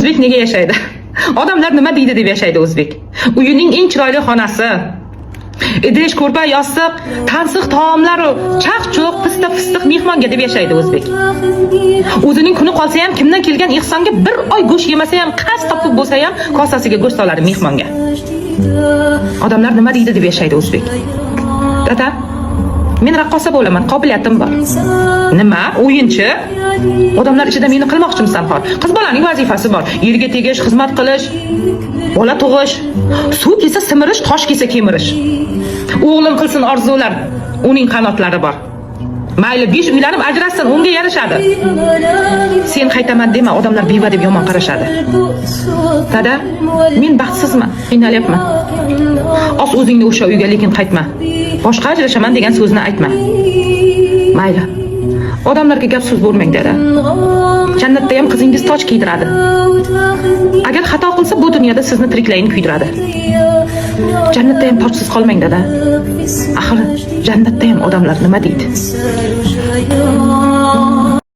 O'zbek nega yashaydi? Odamlar nima deydi deb yashaydi o'zbek. Uyining eng chiroyli xonasi, idish, ko'rpa, yostiq, tansiq taomlaru chaq-cho'q, pista fistiq mehmonga deb yashaydi o'zbek. O'zining kuni qolsa ham, kimdan kelgan ehsonga bir oy go'sht yemasa ham, qasd topib bo'lsa ham kosasiga go'sht soladi mehmonga. Odamlar nima deydi deb yashaydi o'zbek. Dada, men raqqosa bo'laman, qobiliyatim bor. Nima? O'yinchi? Odamlar ichida meni qilmoqchimisan xor? Qiz bolaning vazifasi bor. Yerga tegish, xizmat qilish, bola tug'ish, suv kelsa simirish, tosh kelsa kemirish. O'g'lim qilsin orzular, uning qanotlari bor. Mayli, besh uylanib ajrashsin, unga yarashadi. Sen qaytaman dema, odamlar beva deb yomon qarashadi. Dada, men baxtsizman, qiynalyapman. Os o'zingni o'sha uyga, lekin qaytma. Boshqa ajrashaman degan so'zni aytma. Mayli. Odamlarga gap so'z bo'lmang, dada. Jannatda ham qizingiz toj kiydiradi. Agar xato qilsa, bu dunyoda sizni tiriklayin kuydiradi. Jannatda ham tojsiz qolmang, dada. Axir jannatda ham odamlar nima deydi? شيئا.